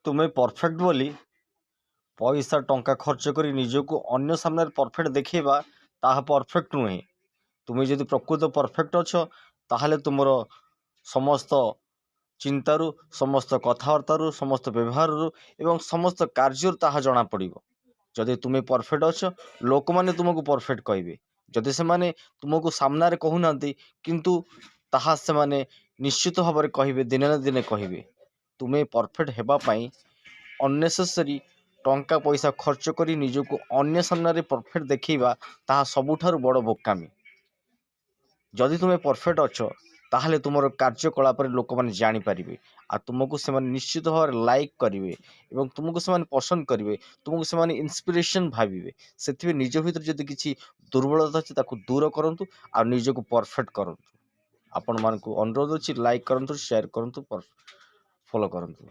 ତୁମେ ପରଫେକ୍ଟ ବୋଲି ପଇସା ଟଙ୍କା ଖର୍ଚ୍ଚ କରି ନିଜକୁ ଅନ୍ୟ ସାମ୍ନାରେ ପରଫେକ୍ଟ ଦେଖାଇବା, ତାହା ପରଫେକ୍ଟ ନୁହେଁ। ତୁମେ ଯଦି ପ୍ରକୃତ ପରଫେକ୍ଟ ଅଛ, ତାହେଲେ ତୁମର ସମସ୍ତ ଚିନ୍ତାରୁ, ସମସ୍ତ କଥାବାର୍ତ୍ତାରୁ, ସମସ୍ତ ବ୍ୟବହାରରୁ ଏବଂ ସମସ୍ତ କାର୍ଯ୍ୟରୁ ତାହା ଜଣାପଡ଼ିବ। ଯଦି ତୁମେ ପରଫେକ୍ଟ ଅଛ, ଲୋକମାନେ ତୁମକୁ ପରଫେକ୍ଟ କହିବେ। ଯଦି ସେମାନେ ତୁମକୁ ସାମ୍ନାରେ କହୁନାହାନ୍ତି, କିନ୍ତୁ ତାହା ସେମାନେ ନିଶ୍ଚିତ ଭାବରେ କହିବେ, ଦିନେ ନା ଦିନେ କହିବେ। ତୁମେ ପରଫେକ୍ଟ ହେବା ପାଇଁ ଅନ୍ନେସେସରି ଟଙ୍କା ପଇସା ଖର୍ଚ୍ଚ କରି ନିଜକୁ ଅନ୍ୟ ସାମ୍ନାରେ ପରଫେକ୍ଟ ଦେଖାଇବା, ତାହା ସବୁଠାରୁ ବଡ଼ ବୋକାମି। ଯଦି ତୁମେ ପରଫେକ୍ଟ ଅଛ, ତାହେଲେ ତୁମର କାର୍ଯ୍ୟକଳାପରେ ଲୋକମାନେ ଜାଣିପାରିବେ ଆଉ ତୁମକୁ ସେମାନେ ନିଶ୍ଚିତ ଭାବରେ ଲାଇକ୍ କରିବେ ଏବଂ ତୁମକୁ ସେମାନେ ପସନ୍ଦ କରିବେ, ତୁମକୁ ସେମାନେ ଇନ୍ସପିରେସନ୍ ଭାବିବେ। ସେଥିପାଇଁ ନିଜ ଭିତରେ ଯଦି କିଛି ଦୁର୍ବଳତା ଅଛି, ତାକୁ ଦୂର କରନ୍ତୁ ଆଉ ନିଜକୁ ପରଫେକ୍ଟ କରନ୍ତୁ। ଆପଣମାନଙ୍କୁ ଅନୁରୋଧ ଅଛି, ଲାଇକ୍ କରନ୍ତୁ, ସେୟାର କରନ୍ତୁ, ଫଲୋ କରନ୍ତୁ।